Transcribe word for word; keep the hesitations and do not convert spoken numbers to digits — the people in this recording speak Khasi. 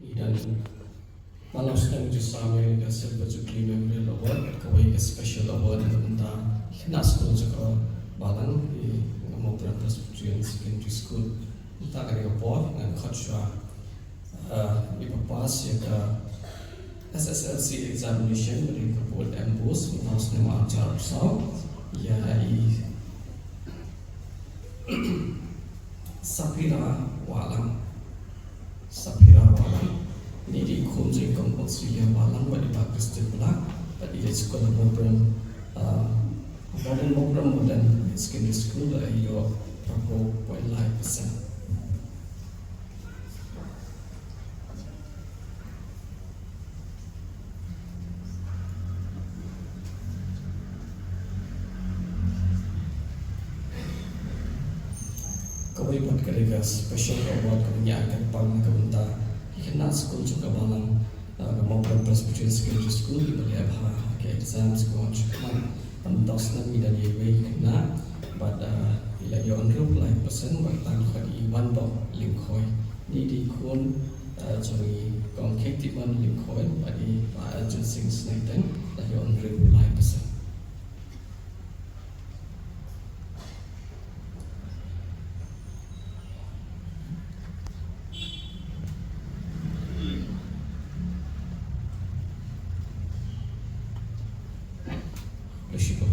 Ngi don palau sdang jong u Sir Mary ka Silver Jubilee Memorial Award, kawei ka special award na ka bynta ki khynnah skul jong ka balang, i Mawprem Presbyterian Secondary School. Mynta kane ka por ngan khot shuwa, eh, i ba pass ïa ka S S L C examination, ba dei ka board MBOSE, mynta u snem arhajar arphew saw, ïa i Sapira Wahlang. Sapira Wahlang. Ngi dei khun jong i Kong Australia Wahlang bad i Bah Christian Blah, bad i leit skul ha Mawprem, ah, Modern, Mawprem Modern Secondary School, bad i ïoh phraphew point lai percent. Kawei pat ka dei ka special award kaba ngi ai kyrpang na ka bynta ki khynnah skul jong ka balang, ah, ka Mawprem Presbyterian Secondary School, kiba leh bha ha ki exams kiba wan shakhmat. Mynta u snem ngi don iwei i khynnah bad, ah, i la ïoh hynriewphew lai percent bad tang dkhot i Wanbok Lyngkhoi. Ngi dei khun, ah, jong i Kong Khettiehon Lyngkhoi bad i Bah Arjun Singh Sneiteng, la ïoh hynriewphew lai percent. Khublei shibun.